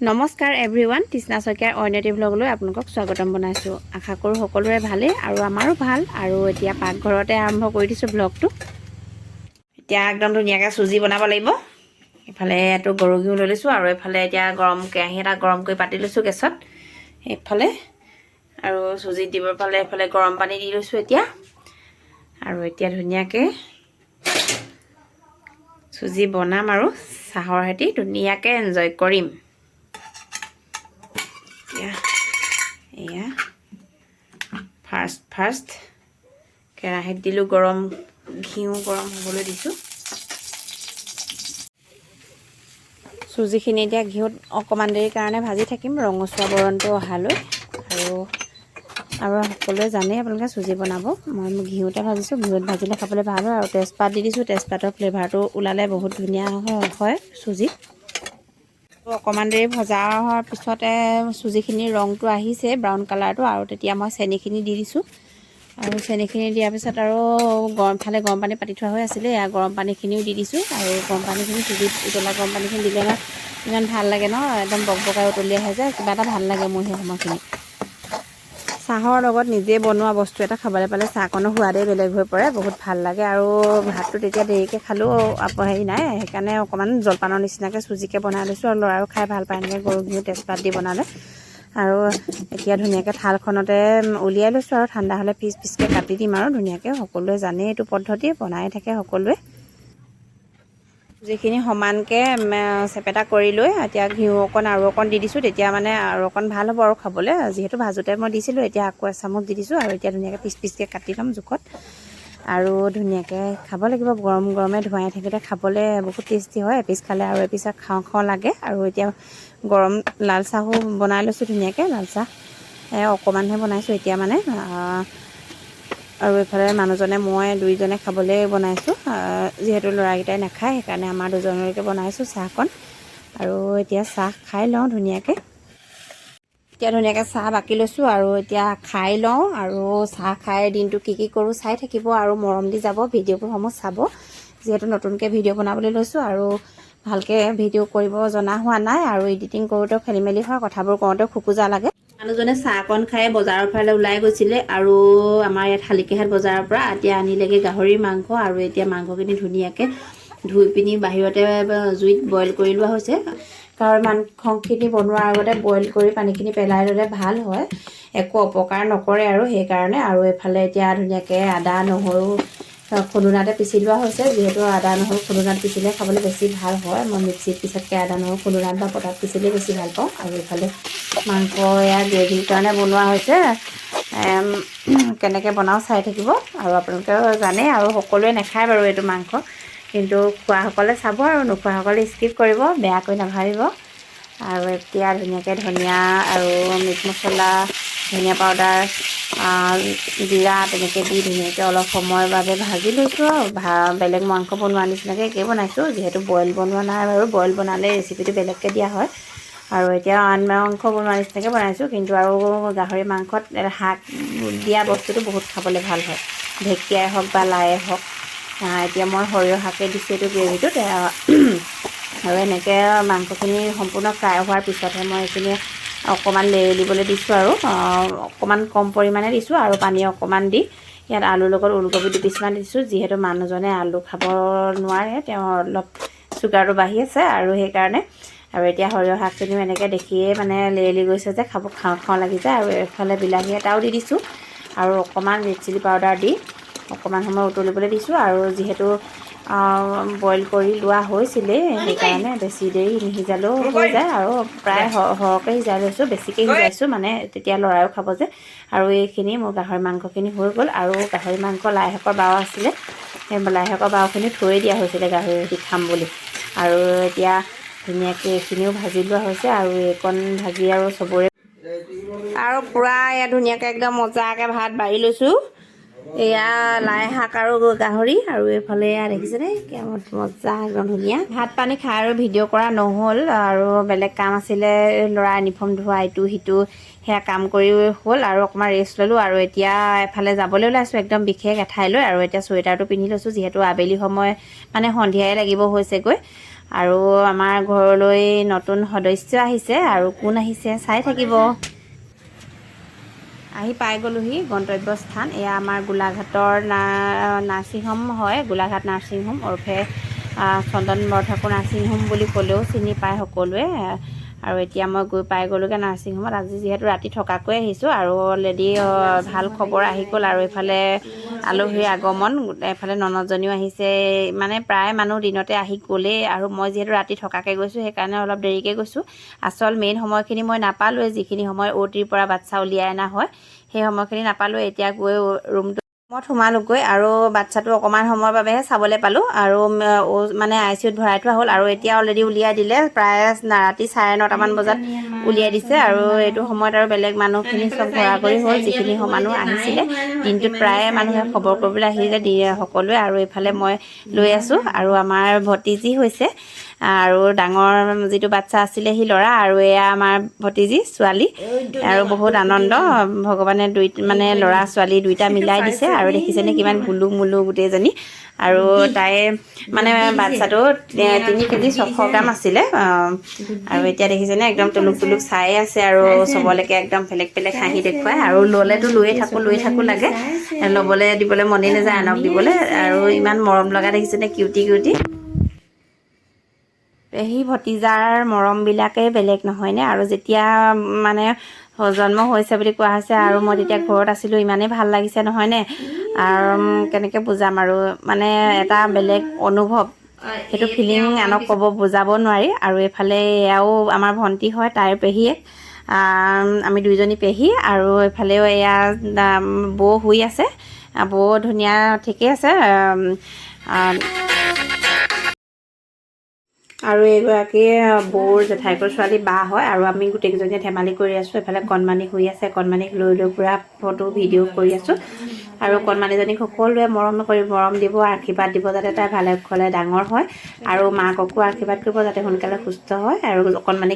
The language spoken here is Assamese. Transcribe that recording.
নমস্কাৰ এভৰিৱান, তৃষ্ণা শইকীয়াৰ অন্য এটি ভ্লগলৈ আপোনালোকক স্বাগতম জনাইছোঁ। আশা কৰোঁ সকলোৰে ভালেই আৰু আমাৰো ভাল। আৰু এতিয়া পাকঘৰতে আৰম্ভ কৰি দিছোঁ ভ্লগটো। এতিয়া একদম ধুনীয়াকৈ চুজি বনাব লাগিব। এইফালে এইটো গৰু ঘিউ লৈ লৈছোঁ আৰু এইফালে এতিয়া গৰম কেৰাহী এটা গৰম কৰি পাতি লৈছোঁ গেছত এইফালে। আৰু চুজিত দিবৰ ফালে এইফালে গৰম পানী দি লৈছোঁ এতিয়া। আৰু এতিয়া ধুনীয়াকৈ চুজি বনাম আৰু চাহৰ সৈতে ধুনীয়াকৈ এনজয় কৰিম। এতিয়া এয়া ফাৰ্ষ্ট ফাৰ্ষ্ট কেৰাহীত দিলোঁ গৰম ঘিউ, গৰম হ'বলৈ দিছোঁ। চুজিখিনি এতিয়া ঘিউত অকণমান দেৰিৰ কাৰণে ভাজি থাকিম, ৰঙচুৱা বৰণটো অহালৈ। আৰু আৰু সকলোৱে জানেই আপোনালোকে চুজি বনাব। মই ঘিউতে ভাজিছোঁ, ঘিউত ভাজিলে খাবলৈ ভাল হয়। আৰু তেজপাত দি দিছোঁ, তেজপাতৰ ফ্লেভাৰটো ওলালে বহুত ধুনীয়া হয় চুজিত। অকণমান দেৰি ভজা হোৱাৰ পিছতে চুজিখিনিৰ ৰংটো আহিছে, ব্ৰাউন কালাৰটো। আৰু তেতিয়া মই চেনিখিনি দি দিছোঁ। আৰু চেনিখিনি দিয়াৰ পিছত আৰু গৰম পানী পাতি থোৱা হৈ আছিলে, এয়া গৰম পানীখিনিও দি দিছোঁ। আৰু গৰম পানীখিনি চুজিত উতলা গৰম পানীখিনি দিলে ন ইমান ভাল লাগে ন, একদম বকবকাই উতলি আহে যে, কিবা এটা ভাল লাগে মোৰ সেই সময়খিনি। চাহৰ লগত নিজে বনোৱা বস্তু এটা খাবলৈ পালে চাহকণৰ সোৱাদেই বেলেগ হৈ পৰে, বহুত ভাল লাগে। আৰু ভাতটো তেতিয়া দেৰিকৈ খালেও হেৰি নাই, সেইকাৰণে অকণমান জলপানৰ নিচিনাকৈ চুজিকে বনাই লৈছোঁ। আৰু ল'ৰাও খাই ভাল পায় এনেকৈ গৰু ঘিউ তেজপাত দি বনালে। আৰু এতিয়া ধুনীয়াকৈ থালখনতে উলিয়াই লৈছোঁ আৰু ঠাণ্ডা হ'লে পিচ পিচকৈ কাটি দিম। আৰু ধুনীয়াকৈ সকলোৱে জানেই এইটো পদ্ধতি, বনাই থাকে সকলোৱে। যিখিনি সমানকৈ চেপেটা কৰি লৈ এতিয়া ঘিউ অকণ আৰু অকণ দি দিছোঁ, তেতিয়া মানে আৰু অকণ ভাল হ'ব আৰু খাবলৈ। যিহেতু ভাজোঁতে মই দিছিলোঁ, এতিয়া আকৌ এচামুচ দি দিছোঁ। আৰু এতিয়া ধুনীয়াকৈ পিচ পিচকৈ কাটি ল'ম জোখত আৰু ধুনীয়াকৈ খাব লাগিব। গৰম গৰমে ধোঁৱাই থাকোঁতে খাবলৈ বহুত টেষ্টি হয়। এপিচ খালে আৰু এপিচ খাওঁ খাওঁ লাগে। আৰু এতিয়া গৰম লাল চাহো বনাই লৈছোঁ ধুনীয়াকৈ। লাল চাহ অকণমানহে বনাইছোঁ এতিয়া মানে। আৰু এইফালে মানুহজনে মই দুইজনে খাবলৈ বনাইছোঁ, যিহেতু ল'ৰাকেইটাই নাখায়, সেইকাৰণে আমাৰ দুজনলৈকে বনাইছোঁ চাহকণ। আৰু এতিয়া চাহ খাই লওঁ ধুনীয়াকৈ। এতিয়া ধুনীয়াকৈ চাহ বাকি লৈছোঁ আৰু এতিয়া খাই লওঁ। আৰু চাহ খাই দিনটো কি কি কৰোঁ চাই থাকিব আৰু মৰম দি যাব, ভিডিঅ'বোৰসমূহ চাব। যিহেতু নতুনকৈ ভিডিঅ' বনাবলৈ লৈছোঁ আৰু ভালকৈ ভিডিঅ' কৰিব জনা হোৱা নাই আৰু এডিটিং কৰোঁতেও খেলি মেলি হয়, কথাবোৰ কওঁতেও খোকোজা লাগে। মানুহজনে চাহকণ খাই বজাৰৰ ফালে ওলাই গৈছিলে আৰু আমাৰ ইয়াত শালিকীহাট বজাৰৰ পৰা এতিয়া আনিলেগৈ গাহৰিৰ মাংস। আৰু এতিয়া মাংসখিনি ধুনীয়াকৈ ধুই পিনি বাহিৰতে জুইত বইল কৰি লোৱা হৈছে, কাৰণ মাংসখিনি বনোৱাৰ আগতে বইল কৰি পানীখিনি পেলাই ল'লে ভাল হয়, একো অপকাৰ নকৰে আৰু সেইকাৰণে। আৰু এইফালে এতিয়া ধুনীয়াকৈ আদা নহৰু খুন্দুনাতে পিচি লোৱা হৈছে, যিহেতু আদা নহৰু খুন্দুনাত পিচিলে খাবলৈ বেছি ভাল হয়। মই মিক্সিত পিছতকৈ আদা নহৰু খুন্দুনাত বা পটাত পিচিলে বেছি ভাল পাওঁ। আৰু এইফালে মাংস এয়া গ্ৰেভিৰ কাৰণে বনোৱা হৈছে। কেনেকৈ বনাওঁ চাই থাকিব। আৰু আপোনালোকেও জানেই, আৰু সকলোৱে নাখায় বাৰু এইটো মাংস, কিন্তু খোৱাসকলে চাব আৰু নোখোৱাসকলে স্কিপ কৰিব, বেয়াকৈ নাভাবিব। আৰু এতিয়া ধুনীয়াকৈ ধনিয়া আৰু মিট মছলা, ধনিয়া পাউডাৰ, জিৰা তেনেকৈ দি ধুনীয়াকৈ অলপ সময়ৰ বাবে ভাজি লৈছোঁ। আৰু বেলেগ মাংস বনোৱা নিচিনাকৈ একেই বনাইছোঁ, যিহেতু বইল বনোৱা নাই বাৰু। বইল বনালে ৰেচিপিটো বেলেগকৈ দিয়া হয়। আৰু এতিয়া আন মাংস বনোৱা নিচিনাকৈ বনাইছোঁ, কিন্তু আৰু গাহৰি মাংসত শাক দিয়া বস্তুটো বহুত খাবলৈ ভাল হয়, ঢেকীয়াই হওক বা লায়ে হওক। এতিয়া মই সৰিয়হ শাকে দিছোঁ এইটো গ্ৰেভিটোত। আৰু এনেকৈ মাংসখিনি সম্পূৰ্ণ ফ্ৰাই হোৱাৰ পিছতহে মই এইখিনি অকণমান লেৰেলিবলৈ দিছোঁ আৰু অকণমান কম পৰিমাণে দিছোঁ। আৰু পানী অকণমান দি ইয়াত আলুৰ লগত ওলকবি দুপিচমান দিছোঁ, যিহেতু মানুহজনে আলু খাব নোৱাৰে, তেওঁ অলপ চুগাৰটো বাঢ়ি আছে আৰু সেইকাৰণে। আৰু এতিয়া সৰিয়হ শাকখিনিও এনেকৈ দেখিয়ে মানে লেৰেলি গৈছে যে খাব খাওঁ খাওঁ লাগি যায়। আৰু এইফালে বিলাহী এটাও দি দিছোঁ আৰু অকণমান ৰেড চিলি পাউডাৰ দি অকণমান সময় উতলিবলৈ দিছোঁ। আৰু যিহেতু বইল কৰি লোৱা হৈছিলেই, সেইকাৰণে বেছি দেৰি নিসিজালেও হৈ যায়। আৰু প্ৰায় সৰহকৈ সিজাই লৈছোঁ, বেছিকৈ সিজাইছোঁ মানে, তেতিয়া ল'ৰায়ো খাব যে। আৰু এইখিনি মোৰ গাহৰি মাংসখিনি হৈ গ'ল। আৰু গাহৰি মাংস লাই শাকৰ বাও আছিলে, সেই লাই শাকৰ বাওখিনি থৈয়ে দিয়া হৈছিলে গাহৰি সৈতে খাম বুলি। আৰু এতিয়া ধুনীয়াকৈ এইখিনিও ভাজি লোৱা হৈছে। আৰু এইকণ ভাজি আৰু চবৰে আৰু পূৰা এয়া ধুনীয়াকৈ একদম মজাকৈ ভাত বাঢ়ি লৈছোঁ। এয়া লাই শাক আৰু গাহৰি। আৰু এইফালে এয়া দেখিছেনে, মজা একদম ধুনীয়া। ভাত পানী খাই আৰু ভিডিঅ' কৰা নহ'ল আৰু বেলেগ কাম আছিলে, ল'ৰা ইউনিফৰ্ম ধোৱা ইটো সিটো, সেয়া কাম কৰি হ'ল আৰু অকণমান ৰেষ্ট ল'লোঁ। আৰু এতিয়া এফালে যাবলৈ ওলাইছোঁ একদম বিশেষ এঠাইলৈ। আৰু এতিয়া চুৱেটাৰটো পিন্ধি লৈছোঁ, যিহেতু আবেলি সময় মানে সন্ধিয়াই লাগিব হৈছেগৈ। আৰু আমাৰ ঘৰলৈ নতুন সদস্য আহিছে আৰু কোন আহিছে চাই থাকিব। আহি পাই গ'লোহি গন্তব্য স্থান। এয়া আমাৰ গোলাঘাটৰ নাৰ্ছিং হোম হয়। গোলাঘাট নাৰ্ছিং হোম ওৰফে চন্দন বৰঠাকুৰ নাৰ্ছিং হোম বুলি ক'লেও চিনি পায় সকলোৱে। আৰু এতিয়া মই গৈ পাই গ'লোগৈ নাৰ্ছিং হোমত। আজি যিহেতু ৰাতি থকাকৈ আহিছোঁ আৰু অলৰেডি ভাল খবৰ আহি গ'ল। আৰু এইফালে আলহীৰ আগমন, এইফালে ননদজনীও আহিছে। মানে প্ৰায় মানুহ দিনতে আহি গ'লেই আৰু মই যিহেতু ৰাতি থকাকৈ গৈছোঁ, সেইকাৰণে অলপ দেৰিকৈ গৈছোঁ। আচল মেইন সময়খিনি মই নাপালোঁৱে। যিখিনি সময় অ'টিৰ পৰা বাচ্ছা উলিয়াই অনা হয়, সেই সময়খিনি নাপালোঁ। এতিয়া গৈ ৰুমটোত সোমালোগৈ আৰু বাচ্ছাটো অকণমান সময়ৰ বাবেহে চাবলৈ পালোঁ। আৰু মানে আইচিইউত ভৰাই থোৱা হ'ল আৰু এতিয়া অলৰেডি উলিয়াই দিলে। প্ৰায় ৰাতি 9:30মান বজাত উলিয়াই দিছে। আৰু এইটো সময়ত আৰু বেলেগ মানুহখিনি চব ঘৰা ঘৰি হ'ল, যিখিনি মানুহ আহিছিলে। দিনটোত প্ৰায়ে মানুহে খবৰ কৰিবলৈ আহিলে দিয়ে সকলোৱে। আৰু এইফালে মই লৈ আছোঁ আৰু আমাৰ ভতিজী হৈছে আৰু ডাঙৰ যিটো বাচ্ছা আছিলে সি ল'ৰা আৰু এয়া আমাৰ ভতিজী ছোৱালী। আৰু বহুত আনন্দ, ভগৱানে দুই মানে ল'ৰা ছোৱালী দুইটা মিলাই দিছে। আৰু দেখিছেনে কিমান গুলু মুলু গোটেইজনী। আৰু তাই মানে বাচ্ছাটো 3 কেজি 600 গ্ৰাম আছিলে। আৰু এতিয়া দেখিছেনে একদম টুলুক টুলুক চাই আছে আৰু চবলৈকে একদম বেলেগ বেলেগ হাঁহি দেখুৱাই। আৰু ল'লেতো লৈয়ে থাকোঁ লৈ থাকোঁ লাগে, ল'বলৈ দিবলৈ মনেই নাযায় আনক দিবলৈ। আৰু ইমান মৰম লগা, দেখিছেনে কিউটি কিউটি। পেহী ভতিজাৰ মৰমবিলাকেই বেলেগ নহয়নে? আৰু যেতিয়া মানে জন্ম হৈছে বুলি কোৱা হৈছে আৰু মই তেতিয়া ঘৰত আছিলোঁ, ইমানেই ভাল লাগিছে নহয়নে? আৰু কেনেকৈ বুজাম আৰু, মানে এটা বেলেগ অনুভৱ, সেইটো ফিলিং আনক ক'ব বুজাব নোৱাৰি। আৰু এইফালে এয়াও আমাৰ ভণ্টি হয়, তাইৰ পেহীয়েক। আমি দুইজনী পেহী। আৰু এইফালেও এয়া বৌ শুই আছে। বৌ ধুনীয়া, ঠিকেই আছে। আৰু এইগৰাকী বৌৰ জেঠাইকৰ ছোৱালী বা হয়। আৰু আমি গোটেইকেইজনীয়ে ধেমালি কৰি আছোঁ। এফালে কণমানি শুই আছে, কণমানিক লৈ লৈ পূৰা ফটো ভিডিঅ' কৰি আছোঁ। আৰু কণমানিজনীক সকলোৱে মৰম কৰি মৰম দিব, আশীৰ্বাদ দিব, যাতে তাই ভালে কুশলে ডাঙৰ হয়। আৰু মাককো আশীৰ্বাদ কৰিব যাতে সোনকালে সুস্থ হয় আৰু অকণমানি।